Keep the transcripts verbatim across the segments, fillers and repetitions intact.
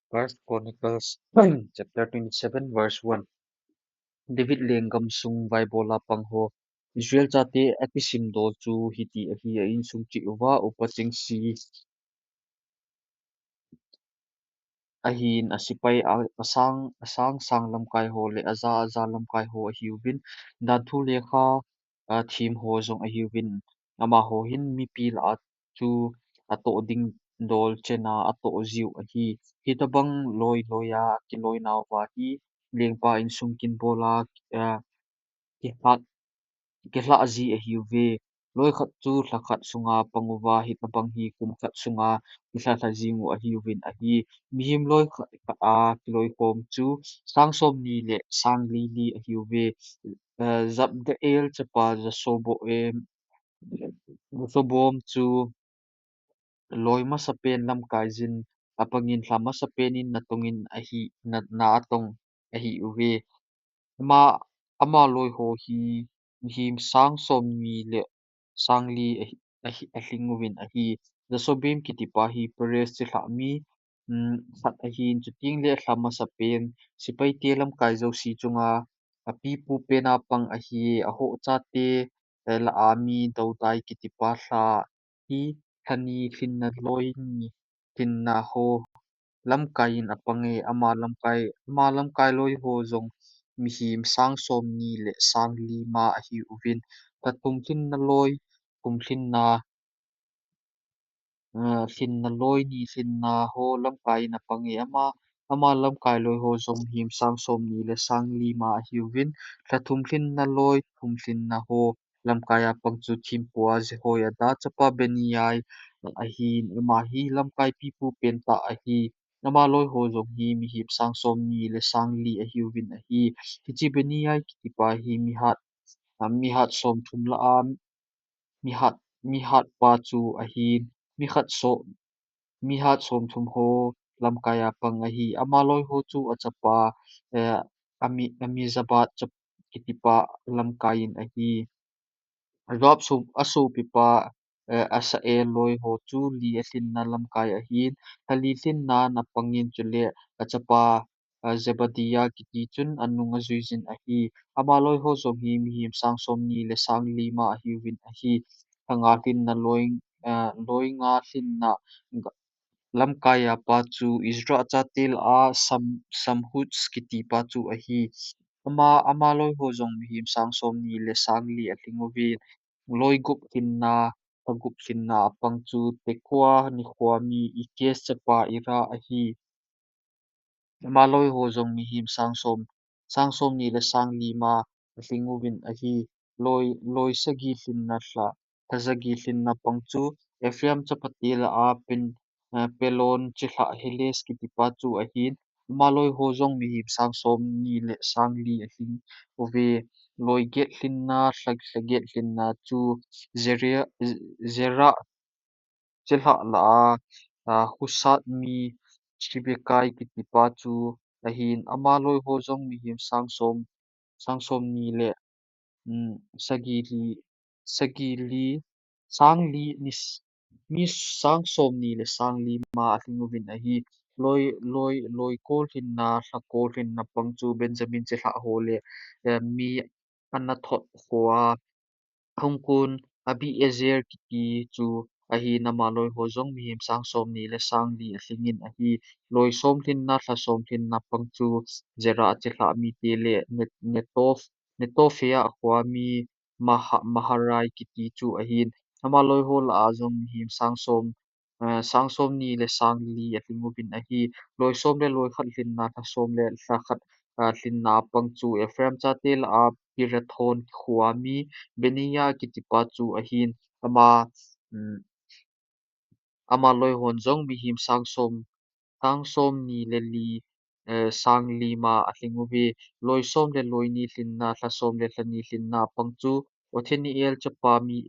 First Chronicles chapter twenty-seven, verse one. David lenggam sung vaibol a pang ho. Israel chate akisim dol chu hiti ahi, a insung cheh uva upa chengse ahin, asepai a, asang, asang sang lamkai ho le aja, aja lamkai ho ahiuvin, danthu lekha, a, them ho jong ahiuvin, amaho hin mipi lah a chu atoh ding dol chen a atoh jiu ahi. Hitobang loi loi a kiloi nauva hi lengpa insung kin bol a, a, kihlat, kihlah ji ahiuve. Loi khat chu lha khat sunga pang uva, hitobang hi kum khat sunga kilha lha jing u ahiuvin ahi. Mihem loi khat, khat a kiloi khom chu sang somni le sang li li ahiuve. Eh, Jabdiel chapa Jasobo-, em, Jasobom chu loi masapen lamkai jin apangin, lha masapen in natong in ahi, na, na atong ahiuve. Ama, ama loi ho hi mihem sang somni le sang li ahi, ahi, alhing uvin ahi. Jasobim kitipa hi Perez chilhah mi, um, khat ahin, chuteng le lha masapen sepaite lamkai jouse chunga apipu pen a pang ahi. Ahoh chate, eh, lah a mi Dodai kitipa lha hi lha ni lhinna loi ni lhinna ho lamkai in apang e. Ama lamkai, ama lamkai loi ho jong mihem sang somni le sang li ma ahiuvin, lha thum lhinna loi, thum lhinna, eh, lhinna loi ni lhinna ho lamkai in apang e. Ama, ama lamkai loi ho jong mihem sang somni le sang li ma ahiuvin, lha thum lhinna loi, thum lhinna ho lamkai a pang chu thempu a Jehoiada chapa Benaiah ahin, ama hi lamkai pipu pen tah ahi. Ama loi ho jong hi mihem sang somni le sang li ahiuvin ahi. Hiche Benaiah kitipa hi mihat, ah, mihat somthum lah a, mihat, mihat pa chu ahin, mihat so-, mihat somthum ho lamkai a pang ahi. Ama loi ho chu achapa, eh, Ami-, Amizabad chap-, kitipa lamkai in ahi. Joab so-, asopipa, eh, Asahel loi ho chu li alhinna lamkai ahin, lha li lhinna in apang in, chule achapa, eh, Zebadiah kiti chun anung ajui jin ahi. Ama loi ho jong hi mihem sang somni le sang li ma ahiuvin ahi. Lha nga lhinna loi, eh, loi nga lhinna ga-, lamkai a pa chu Izrah chate lah a Sam-, Samhuz kitipa chu ahi. Ama, ama loi ho jong mihem sang somni le sang li alhing uvin, loi gup lhinna, lha gup lhinna a pang chu Tekoa nikho a mi Ikes chapa Ira ahi. Ama loi ho jong mihem sang som, sang somni le sang li ma alhing uvin ahi. Loi, loi sagi lhinna lha, lha sagi lhinna pang chu Ephraim chapate lah a Pen-, eh, Pelon chilhah Heles kitipa chu ahin. Ama loi ho jong mihem sang somni le sang li alhing uve. Loi get lhinna, lha, lha get lhinna chu Zera-, Zerah chilhah lah a, ah, Hushath mi Sibekai kitipa chu ahin. Ama loi ho jong mihem sang som, sang somni le, um, sagi li, sagi li, sang li ni s-, mi sang somni le sang li ma alhing uvin ahi. Loi, loi, loi kol lhinna, lha kol lhinna pang chu Benjamin chilhah ho le, eh, mi Anathoth khoa hung kon Abiezer kiti chu ahin. Ama loi ho jong mihem sang somni le sang li alhing in ahi. Loi som lhinna, lha som lhinna pang chu Zerah chilhah mite le Net-, Netof-, Netophah khoa mi Maha-, Maharai kiti chu ahin. Ama loi ho lah a jong mihem sang som, eh, sang somni le sang li alhing uvin ahi. Loi som le loi khat lhinna, lha som le lha khat, ah, lhinna pang chu Ephraim chate lah a Pirathon khoa mi Benaiah kitipa chu ahin. Ama, um, ama loi hon jong mihem sang som, sang somni le li, eh, sang li ma alhing uve. Loi som le loi ni lhinna, lha som le lha ni lhinna pang chu Othniel chapa mi,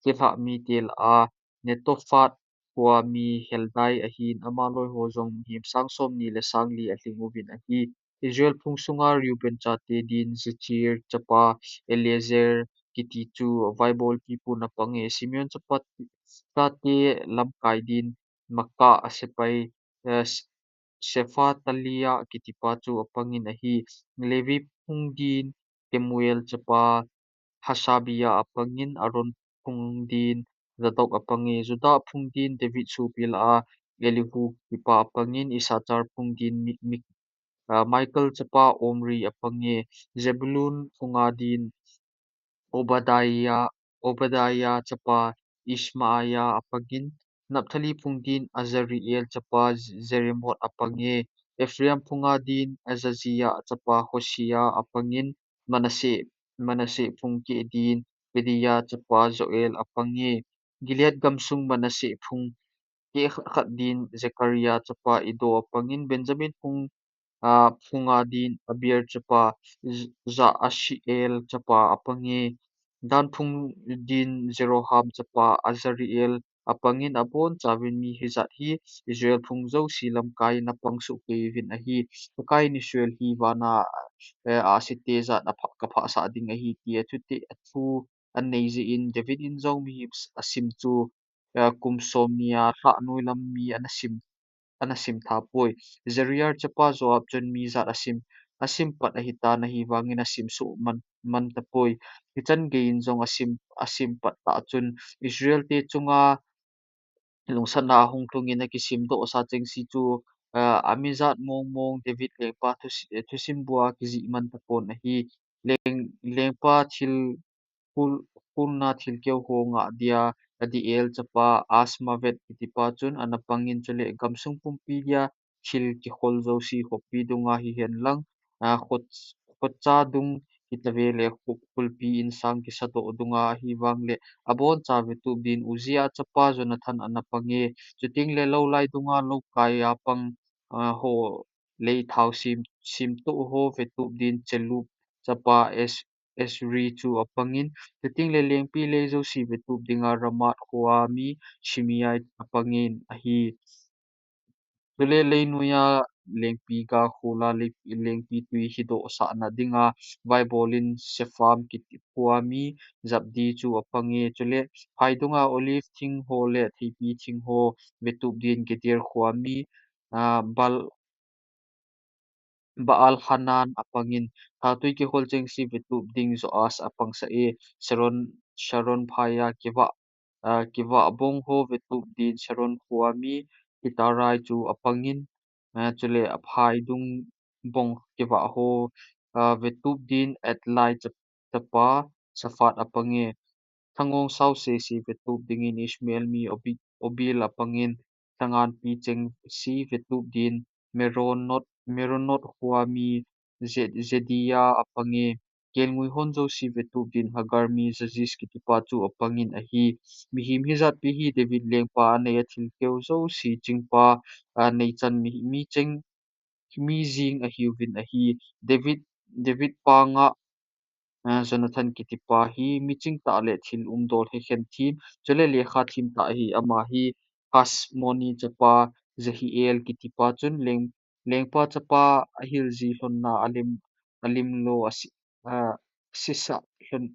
chilhah mite lah a Netophath khoa mi Heldai ahin. Ama loi ho jong mihem sang somni le sang li alhing uvin ahi. Israel phung sunga Reuben chate din Jechiel chapa Eliezer kiti chu vaibol pipun apang e. Simeon chapa, chate lamkai din Maakah asepai, eh, s-, Shephatiah kitipa chu apangin ahi. Levi phung din Kemuel chapa Hashabiah apangin, Aaron phung din Zadok apange. Judah phung din David sopi lah a Elihu kitipa apangin, Issachar phung din Mi, Mi, ah, Michael chapa Omri apange. Zebulun phunga din Obadiah, Obadiah chapa Ishmaiah apangin, Naphtali phung din Azareel chapa Jerimoth apange. Ephraim phunga din Azaziah chapa Hoshea apangin, Manasseh, Manasseh phung keh din Pedaiah chapa Joel apange. Gilead gamsung Manasseh phung keh khat din Zechariah chapa Iddo apangin, Benjamin phung, ah, phunga din Abiel chapa J-, Jaasiel chapa apange. Dan phung din Jeroham chapa Azareel apangin, abonchauvin mi hijat hi Israel phung jouse lamkai in apang sohkei uvin ahi. Pakaiyin Israel hi vana, eh, ahsi te jat apha, kaphasah ding ahi, tia thute, athu anei jeh in David in jong mihem asim chu, eh, kum somni a lhah noilam mi ana sim, ana sim tha poi. Zeruiah chapa Joab chun mi jat asim, asim pat ahitan ahivangin asim soh man, man tapoi. Hichan geiyin jong asim, asim pat tah chun Israel te chunga lungsatna ahung lhungin akisim dohsa chengse chu, ah, amijat mongmong David lengpa thusi-, thusim bua kijih man tapon ahi. Leng, lengpa thil khul, khulna thilkeo ho ngah dia Adiel chapa Azmaveth kitipa chun ana pangin, chule gamsung pumpi dia thil kikhol jouse khopi dunga hihen lang, ah, khot, khotcha dung kitave le khu, khulpi insang kisadoh dunga ahivang le aboncha vetup din Uzziah chapa Jonathan ana pange. Chuteng le lou lai dunga loukai a pang, ah, ho lei thao sim, simtoh ho vetup din Chelub chapa Es, Esri chu apangin, chuteng le lengpi lei jouse vetup dinga Ramath khoa mi Shimei apangin ahi. Chule leinoiya lengpi ga khola lei, lengpi tui hidoh sahna dinga vaibolin Shepham kiti khoa mi Zabdi chu apange. Chule phai dunga olive thing ho le theipi thing ho vetup din Geder khoa mi, ah, Bal, Baal Hanan apangin, thatui kihol chengse vetup ding Joash apangsah e. Sharon, Sharon phaiya kivah, ah, kivah bong ho vetup din Sharon khoa mi Ahitarai chu apangin, ah, chule aphai dung bong kivah ho, ah, vetup din Adlai chap, chapa Shaphat apange. Thangong sao sese vetup dingin Ishmael mi Obi, Obil apangin, thanganpi chengse vetup din Meronot, Meronot khoa mi Ze, Zediah apange. Kelngoi hon jouse vetup din Hagar mi Jaziz kitipa chu apangin ahi. Mihem hijatpi hi David lengpa anei a thilkeo jouse chingpa, ah, neichan mi, mi cheng, mi jing ahiuvin ahi. David, David panga, ah, Jonathan kitipa hi miching tah le thil umdol hekhen them, chule lekha them tah ahi. Ama hi Hasmoni chapa Jehiel kitipa chun leng, lengpa chapa ahil ji lhonna alim, alim lo asi, ah, sisah lhon,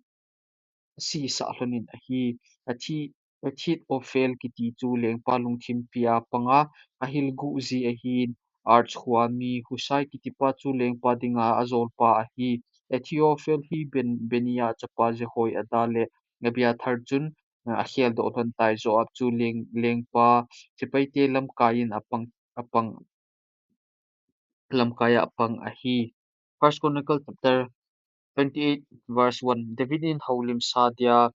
sisah lhonin ahi. Athi, Ahithophel kiti chu lengpa lungthimpi a panga ahil guh ji ahin, Arch khoa mi Hushai kitipa chu lengpa dinga ajolpa ahi. Ahithophel hi Ben, Beniah chapa Jehoiada le Abiathar chun, ah, akhel doh lhon tai. Joab chu leng, lengpa sepaite lamkai in apang, apang, lamkai a apang ahi. First Chronicle chapter twenty-eight verse one. David in houlim sa dia,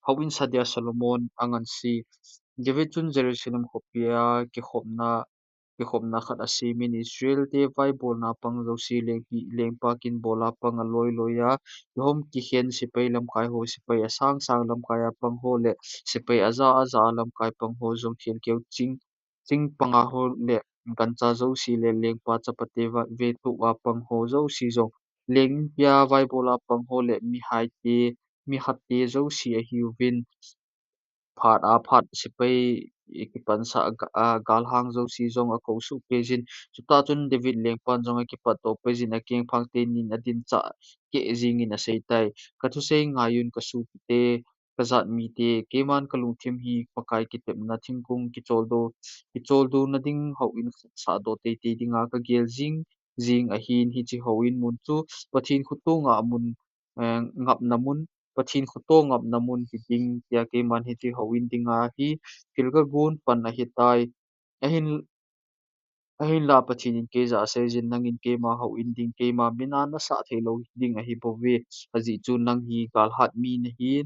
houin sa dia Solomon anganse. David chun Jerusalem khopia kikhopna, kikhopna khat asemin, Israel te vaibolna pang jouse lengpi, lengpa kin bola pang aloi loi a, kihom kikhen sepai lamkai ho, sepai asang sang lamkai a pang ho le sepai aja aja a lamkai pang ho jong thilkeo ching, ching panga ho le gancha jouse le lengpa chapate va, vetup a pang ho jouse jong, lengpia vaibola pang ho le mihaite, mihatte jouse ahiuvin. Phat a phat sepai kipansah ga, ah, galhang jouse jong akou soh peijin. Chutah chun David lengpan jong akipat doh peijin, akengphang tenin adin chah keh jingin aseitai. Kathusei ngaiyun kasopite, kajat mite, keiman kalungthim hi Pakai kitepna thingkung kicholdo, kicholdo nading houin sahdoh teitei dinga kagel jing, jing ahin, hiche houin mun chu Pathen khoto ngapna mun, eh, ngapna mun, Pathen khoto ngapna mun hiding tia keiman hiche houin dinga hi thil kagon pan ahitai. Ahin, ahinla Pathen in keija aseijin, nangin keima houin ding, keima mina nasah theilou ding ahibouve. Ajeh chu nang hi galhat mi nahin,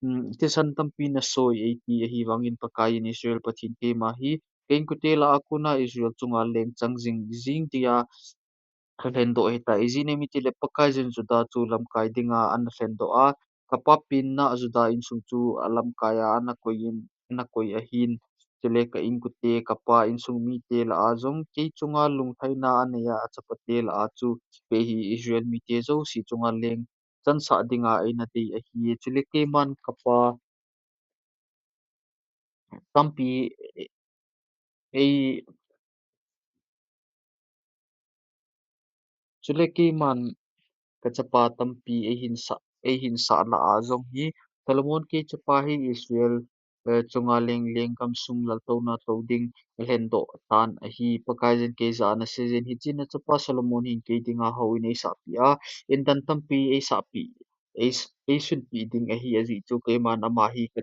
um, thisan tampi nasoi eiti ahi vangin Pakai in Israel Pathen keima hi ka inkote lah a kona Israel chunga leng chang jing, jing tia kalhendoh ahitai. Ijeh inem itile Pakaiyin Judah chu lamkai dinga ana lhendoh a, kapa penna Judah insung chu alamkai a ana koi in, ana koi ahin. Chule ka inkote, kapa insung mite lah a jong kei chunga lunglhaina aneiya achapate lah a chu kei hi Israel mite jouse chunga leng chansah dinga eina dei ahi. Chule keiman kapa tampi ei, chule keiman kachapa tampi eihin sah, eihin sah lah a jong hi Solomon kei chapa hi Israel, eh, chunga leng, lenggam sung laltouna tou ding alhendoh tan ahi. Pakaiyin keija ana seijin, hichun nachapa Solomon hin kei dinga houin eisahpeh a, indan tampi eisahpeh, ei, eisunpeh ding ahi, ajeh chu keiman ama hi ka,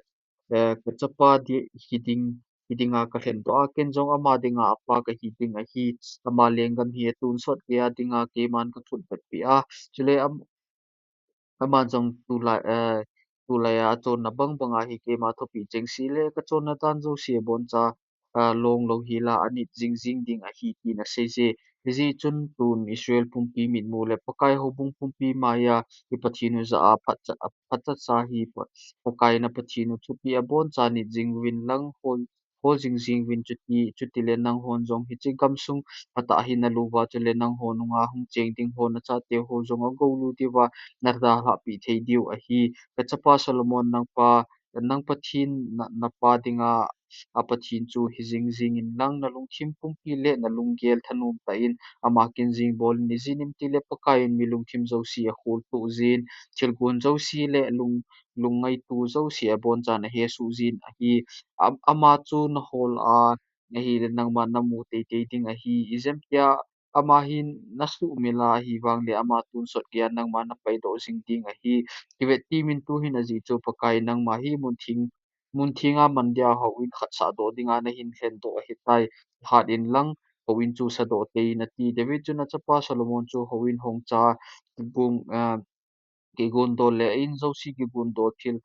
eh, kachapa di, hiding, hidinga kalhendoh a, ken jong ama dinga apa kahi ding ahi, ama lenggam hi atonsot geiya dinga keiman kathunpetpeh a, chule am, aman jong tulai, eh, tulaiya achonna bang banga hi keima thupeh chengse le kachonna dan jouse aboncha, ah, longlou hela anit jing jing ding ahi tin aseije. Hijeh chun tun Israel pumpi mitmu le Pakai houbung pumpi maiya i Pathen u jah a phatcha, phatcha sa hi Pa, Pakai na Pathen u thupeh aboncha nit jing uvin lang hol, hol jing jing uvin chuti, chutile nanghon jong hiche gamsung phatah hi nalouva chule nangho nunga hung cheng ding ho nachate ho jong agou lut diuva nadalhah peh thei diu ahi. Kachapa Solomon nangpa, nang Pathen na, napa dinga a Pathen chu hijing jing inlang nalungthim pumpi le nalunggel thanom tah in ama kin jing bol in, ijeh inem itile Pakai in mi lungthim jouse akholtoh jin, thilgon jouse le lung, lungngaito jouse abonchan ahesoh jin ahi. Am, ama chu nahol a, ahile nangman namu teitei ding ahi. Ijemtia ama hin nasuhmil a ahivang le ama tonsot geiya nangma napaidoh jing ding ahi. Kivet temin tuhin ajeh chu Pakai nangma hi mun theng, mun thenga man dia houin khat sahdoh dinga nahin lhendoh ahitai. Hat inlang houin chu sadoh tei in ati. David chun achapa Solomon chu houin hongcha, kigong, ah, kigondol le in jouse kigondol thil,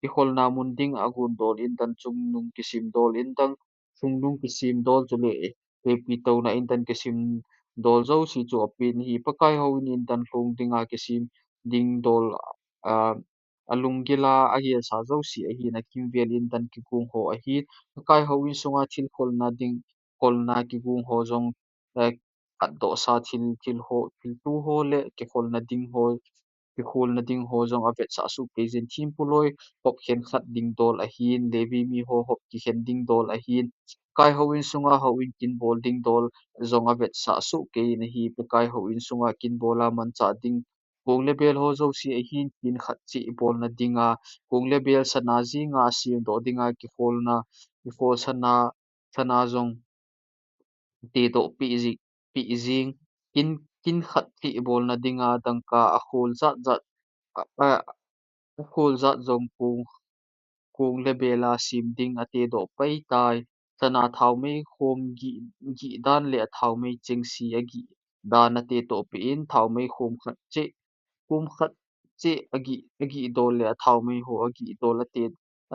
kikholna mun ding agondol, indan chungnung kisemdol, indan chungnung kisemdol chule, eh, ipi touna indan kisemdol jouse chu apen ahi. Pakai houin indan lhung dinga kisem ding dol, ah, alunggil a agesa jouse ahin, akimvel indan kigong ho ahin. Pakai houin sunga thil kholna ding, kholna kigong ho jong, eh, khatdohsa thil, thil ho, thilto ho le kikholna ding ho, kikholna ding ho jong avetsah soh keijin, thempu loi hop khen khat ding dol ahin, Levi mi ho hop kikhen ding dol ahin, Pakai houin sunga houin kin bol ding dol jong avetsah soh kei in ahi. Pakai houin sunga kin bol a manchah ding kong le bel ho jouse ahin, kin khat cheh bolna dinga kong le bel sana jinga asemdoh dinga kikholna, kikhol sana, sana jong tedoh peh ji, peh jing, kin, kin khat cheh bolna dinga dangka akhol jat jat, a, a, akhol jat jong kong, kong le bel a sem ding atedoh peh tai. Sana thaomei khom gih, gih dan le athaomei chengse agih dan atedoh peh in, thaomei khom khat cheh, khom khat cheh agih, agih dol le athaomei ho agih dol ate,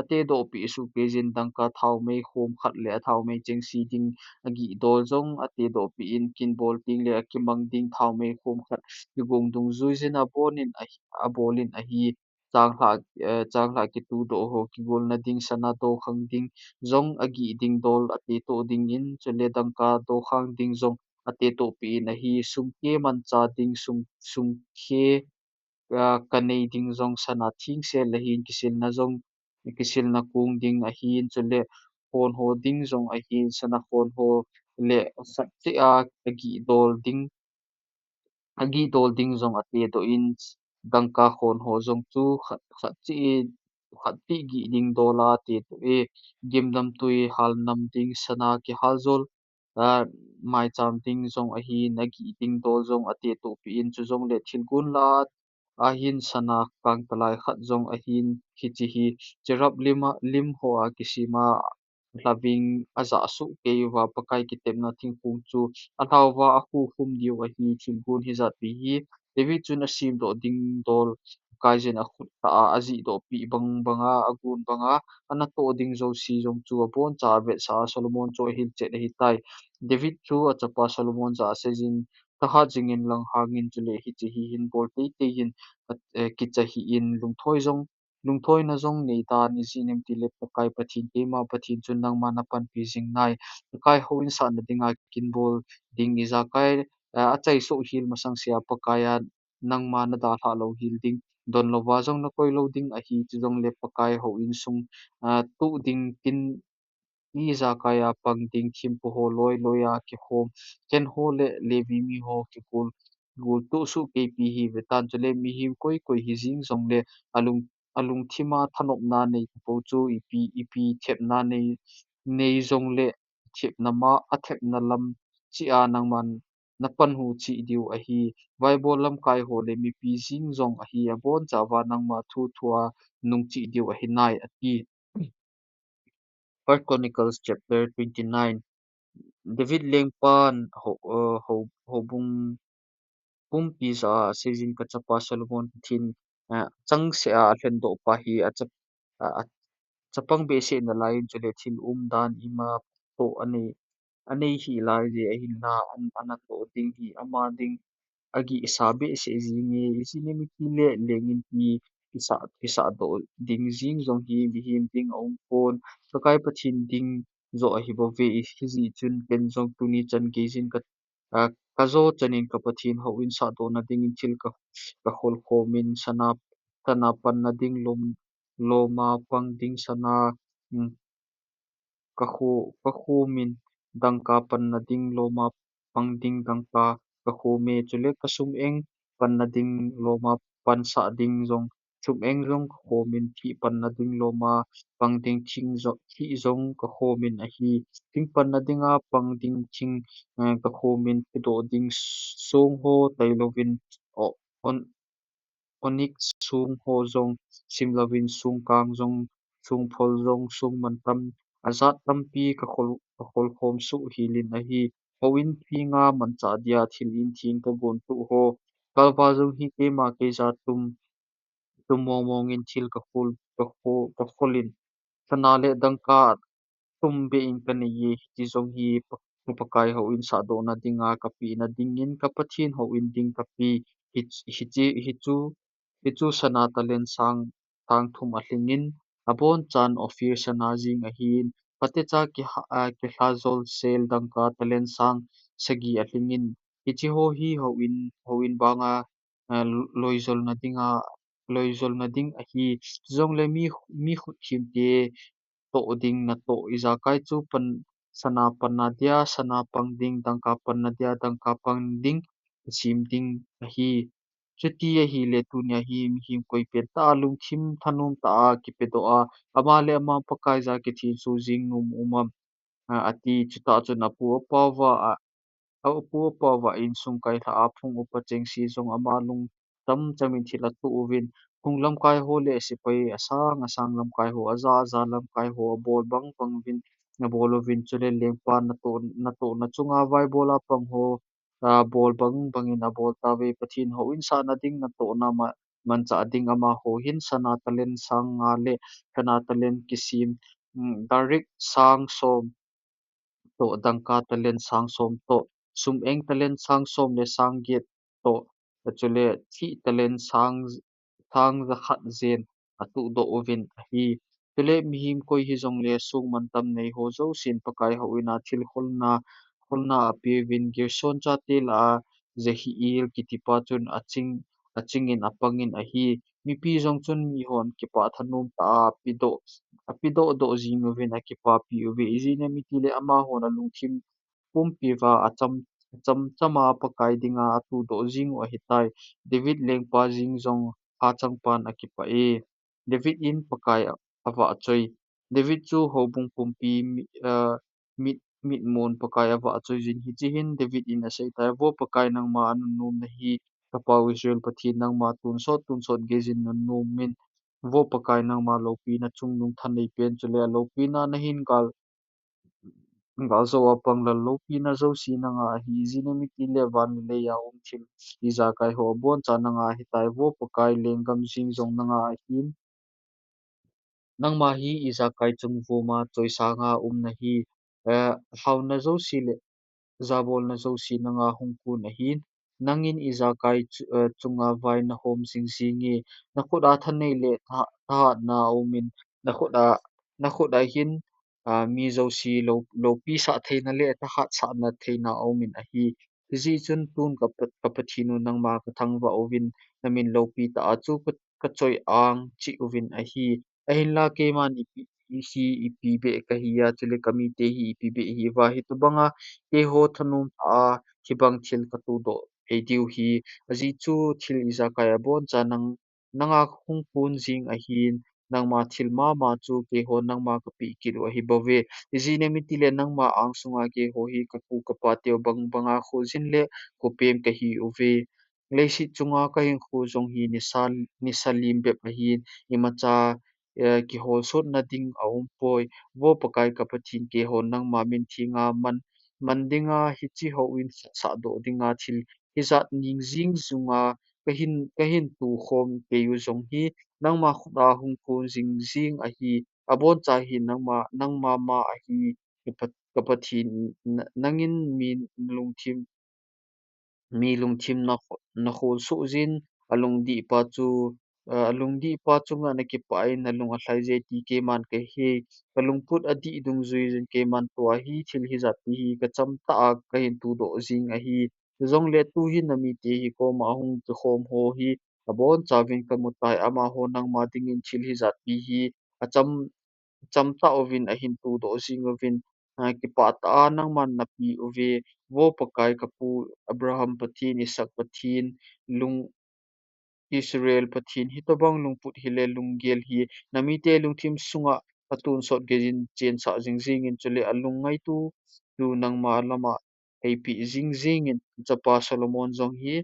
atedoh peh soh keijin, dangka thaomei khom khat le athaomei chengse ding agih dol jong atedoh peh in, kin bol teng le akimang ding thaomei khom khat kigong dungjuijin abon in ahi, abol in ahi. Changlhah, eh, changlhah kitudoh ho kigolna ding sana dokhang ding jong agih ding dol atetoh dingin, chule dangka dokhang ding jong atetoh peh in ahi. Sumke manchah ding, sum, sumke, ah, kanei ding jong sana thengsel ahin, kisilna jong, kisilna kong ding ahin, chule khon ho ding jong ahin, sana khon ho le khat cheh a agih dol ding, agih dol ding jong atedoh in, dangka khon ho jong chu khat, khat cheh in, khat ti gih ding dol a ate toh e. Gimdamtui halnam ding sana kihal jol, a, maicham ding jong ahin, agih ding dol jong ate tohpi in, chujongle thilgon lah a ahin sana kangtalai khat jong ahin, hiche hi cherub lim a, lim ho a kisem a, hlaving ajah soh kei uva Pakai kitepna thingphung chu alhauva akhukhum diu ahi. Thilgon hijat pi hi David chun asemdoh ding dol, Pakai jin akhut tah a ajihdoh peh bang banga, agon banga, anatoh ding jouse jong chu aboncha avetsah a Solomon chu ahilchet ahitai. David chu achapa Solomon jah a aseijin, thahat jingin langhangin, chule hiche hi hin bol teitei in, eh, kicha hih in, lungthoi jong, lungthoina jong neitan, ijeh inem itile Pakai Pathen, keima Pathen chun nangma napanpi jing nai. Pakai houin sahna dinga kin bol ding, ijakai, eh, achaisoh hel masang sea Pakai a nangma nadalhah lou hel ding, don louva jong nakoi lou ding ahi. Chujongle Pakai houin sung, ah, tuh ding tin, ijakai a pang ding, thempu ho loi loi a kikhom, ken ho le Levi mi ho kigol, gol tuh soh keipi hi vetan, chule mihem koi koi hijing jongle alung, alungthim a thanopna nei tapou chu ipi, ipi thepna nei, nei jongle thepna ma, athepna lam cheh a nangman napanhu cheh diu ahi. Vaibol lamkai ho le mipi jing jong ahi, abonchauva nangma thu thua nungcheh diu ahi nai, ati. First Chronicles chapter twenty-nine. David lengpan ho, uh, ho, houbung pumpi jah a aseijin, kachapa Solomon Pathen, uh, changseh a alhendoh pa hi acha, uh, achapang behseh nalaiyin, chule thil umdan ima toh anei, anei hih lai jeh ahinla, an, anatoh ding hi ama ding agihsa behseh jinge, ijeh inem itile lengin pi kisah, kisahdoh ding jing jong hi mihem ding aum pon, Pakai Pathen ding joh ahi bouve. Hijeh chun ken jong tuni chan geijin ka, a, kajo chanin ka Pathen houin sahdohna dingin thil ka, kakhol khomin, sana, sana panna ding lom, loma pang ding sana, um, kakho, kakhomin, dangka panna ding loma pang ding dangka kakhome, chule kasum-eng panna ding loma pansah ding jong, sum-eng jong kakhomin, thih panna ding loma pang ding thing jo, thih jong kakhomin ahi. Thing panna dinga pang ding thing, eh, kakhomin, phudoh ding song ho tailouvin, o, on, onyx song ho jong simlouvin, songkang jong, songphol jong, song mantam ajat tampi kakhol, kakhol khom soh helin ahi. Houin phenga manchah dia thil intheng kagon tuh ho, kalval jong hi keima keija tum, tum mong mongin thil kakhol, kakho, kakholin, sana le dangka tum behin kaneiye, hiti jong hi Pa, Pakai houin sahdohna dinga kapehna dingin ka Pathen houin ding kape, hi, hiche, hichu, hichu sana talent sang, sang thum alhingin, abonchan Ophir sana jeng ahin, phatecha kiha, a, kilhajol sel dangka talent sang sagi alhingin, hiche ho hi houin, houin banga, a, loijolna dinga, loijolna ding ahi. Chujongle mi, mi khut themte toh ding natoh, ijakai chu pan, sana panna dia sana pang ding, dangka panna dia dangka pang ding, sem ding ahi. Chuti ahile tunia hi mihem koipen tah a lungthim thanom tah a kipedoh a, ama le ama Pakai jah a kithenso jing nom um am, a, ati. Chutah chun apu apauva, a, apu apauva insung kailhah a phung upa chengse jong ama lung cham chamin thil atoh uvin, phung lamkai ho le sepai asang asang lamkai ho, aja aja lamkai ho abol bang bang uvin, abol uvin, chule lengpa natoh, natohna chunga vaibol a pang ho, a, bol bang bangin abol tauve. Pathen houin sahna ding natohna ma, manchah ding amaho hin sana talent sang nga le sana talent kisem, um, darik sang som toh, dangka talent sang som toh, sum-eng talent sang som le sang get toh, chule thih talent sang, sang jakhat jen atohdoh uvin ahi. Chule mihem koi hijongle song mantam nei ho jousen Pakai houin a thil kholna, kholna apeuvin, Gerson chate lah a Jehiel kitipa chun aching, achingin apangin ahi. Mipi jong chun mihon kipah thanom tah a apedoh, apedoh doh jing uvin akipapi uve. Ijeh inem itile amahon alungthim pumpi uva acham, acham chama Pakai dinga atohdoh jing u ahitai. David lengpa jeng jong hachangpan akipah e. David in Pakai a, avahchoi. David chu houbung pumpi mi, aa, mit, mitmun Pakai avahchoi jin hiche hin David in aseitai, Vo Pakai nangma anunnom nahi, kapau Israel Pathen nangma tonsot, tonsot geijin nunnom in. Vo Pakai nangma loupina chungnung thanei pen chule aloupina nahin gal, galjou a pang lal loupina jouse nanga ahi, ijeh inem itile van le lei a um thil ijakai ho abonchan nanga ahitai, Vo Pakai lenggam jeng jong nanga ahin. Nangma hi ijakai chung vuma choisanga um nahi, eh, haona jouse le jabolna jouse nanga hung kon ahin. Nangin ijakai chu, eh, chunga vai nahom jing jing e, nakhut a thanei le tha-, thahatna aumin, nakhut a, nakhut a hin, ah, mi jouse lou, loupi sah theina le thahat sahna theina aumin ahi. Hijeh chun tun ka Pa-, ka Pathen u nangma kathangvah uvin, namin loupi tah a chu ka, kachoi ang cheh uvin ahi. Ahinla keiman ipi, hi ipi beh kahi a, chule kamite hi ipi beh hiuva, hitobanga keiho thanom tah a hibang thil katohdoh thei diu hi. Ajeh chu thil ijakai abonchan nang, nanga hung kon jing ahin, nangma thil mama chu keihon nangma kapeh kit u ahi bouve. Ijeh inem itile nangma angsunga keiho hi kapu kapateu bang banga khojin le khopem kahi uve. Leiset chunga kahinkho jong hi nisa, nisa lim bep ahin, imacha, eh, kiholsotna ding aumpoi. Vo Pakai ka Pathen, keihon nangma min thenga man, man dinga hiche houin sahdoh dinga thil hijat ning jing junga kahin, kahin tokhom kei u jong hi nangma khut a hung kon jing jing ahi. Aboncha hi nangma, nangma ma ahi. Ka Pa-, ka Pathen, na-, nangin mi lungthim, mi lungthim na kho-, na kholsoh jin, alungdihpa chu, eh, alungdihpa chunga nakipah in nalung alhai je ti keiman kahe. Kalungput adih dungjui jin keiman tua hi thil hijat pi hi kachamtah a kahin tohdoh jing ahi. Chujongle tuhin namite hi koma hung kikhom ho hi abonchauvin kamutai, amaho nangma dingin thil hijat pi hi acham, chamtah uvin ahin tohdoh jing uvin, ah, kipah tah a nangman napeh uve. Vo Pakai, kapu Abraham Pathen, Isaac Pathen, lung, Israel Pathen, hitobang lungput hile lunggel hi namite lungthim sunga atonsot geijin chensah jing jingin, chule alung ngaito chu nangma lama eipeh jing jingin. Chapa Solomon jong hi,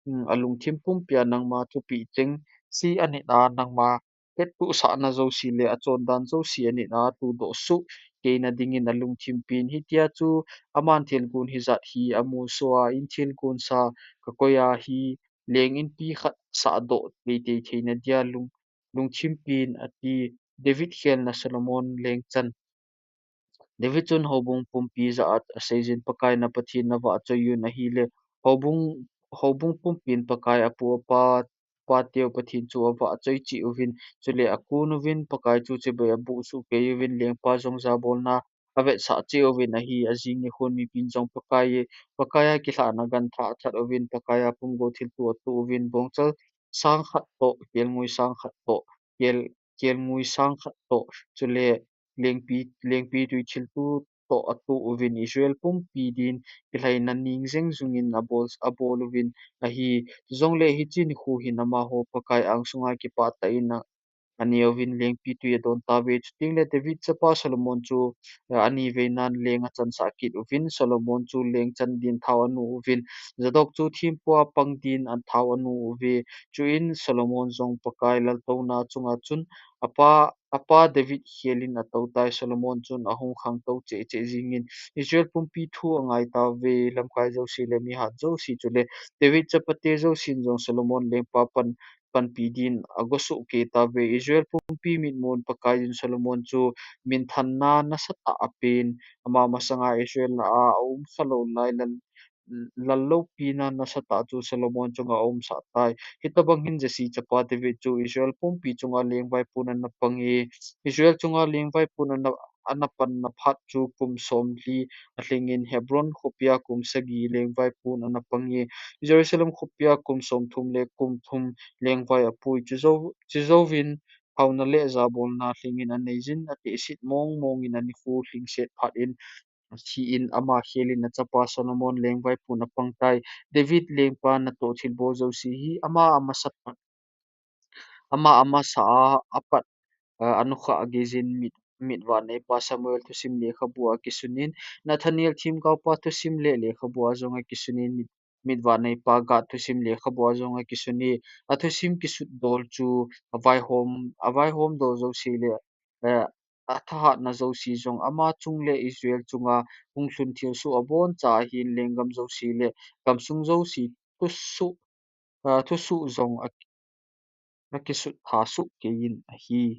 um, alungthim pumpia nangma thupeh chengse anit a, nangma hettohsahna jouse le achondan jouse anit a, tohdoh soh keina dingin alungthim pen. Hitia chu aman thilgon hijat hi amusoh a, in thilgon sa kakoi a hi leng inpi khat sahdoh teitei theina dia lung, lungthim pen, ati. David khelna Solomon lengchan. David chun houbung pumpi jah a aseijin, Pakai na Pathen navahchoi un ahile, houbung, houbung pumpin Pakai apu apa, pateu Pathen chu avahchoi cheh uvin, chule akon uvin, Pakai chu chibai aboh soh kei uvin, lengpa jong jabolna avetsah cheh uvin ahi. Ajing nikhon mipin jong Pakai, Pakai a kilhahna gantha athat uvin, Pakai a pumgo thilto atoh uvin, bongchal sang khat toh, kelngoi sang khat toh, kel, kelngoi sang khat toh, chule lengpi, lengpi tui thilto toh atoh uvin, Israel pumpi din kilhaina ning jeng jungin abol, abol uvin ahi. Chujongle hiche nikho hin amaho Pakai angsunga kipah tah in a, aneuvin lengpi tui adon tauve. Chutengle David chapa Solomon chu, eh, ani veinan leng achansah kit uvin, Solomon chu lengchan din thao anu uvin, Zadok chu thempu a pang din athao anu uve. Chuin Solomon jong Pakai laltouna chunga chun apa, apa David khelin atoutai. Solomon chun ahung khangtou cheh cheh jingin Israel pumpi thu angai tauve, lamkai jouse le mihat jouse chule David chapate jousen jong Solomon lengpa pan, panpi din agosoh kei tauve. Israel pumpi mitmun Pakaiyin Solomon chu minthanna nasatah apen, ama masanga Israel a aumkhalou lai lal, lal loupina nasatah chu Solomon chunga aumsah tai. Hitobang hin Jesse chapa David chu Israel pumpi chunga lengvaipun ana pange. Israel chunga lengvaipun ana, ana panna phat chu kum somli alhingin Hebron khopia kum sagi lengvaipun ana pange. Jerusalem khopia kum somthum le kum thum lengvai apui. Chujou, chujouvin haona le jabolna lhingin aneijin, atehset mong mongin anikho lhingset phat in, athin ama khelin achapa Solomon lengvaipun apangtai. David lengpa natoh thilbol jouse hi ama amasat phat Ama amasa a apat, eh, anukhah geiyin mit, mitvah neipa Samuel thusim lekhabu a kisunin, Nathaniel themgaopa thusim le lekhabu a jong akisunin, mit, mitvah neipa Gad thusim lekhabu a jong akisuni. Athusim kisutdol chu avaihom, avaihomdol jouse le, eh, athahatna jouse jong ama chung le Israel chunga hung lhun thilsoh aboncha ahin lenggam jouse le gamsung jouse thusoh, ah, thusoh jong a, akisut tha soh keiyin ahi.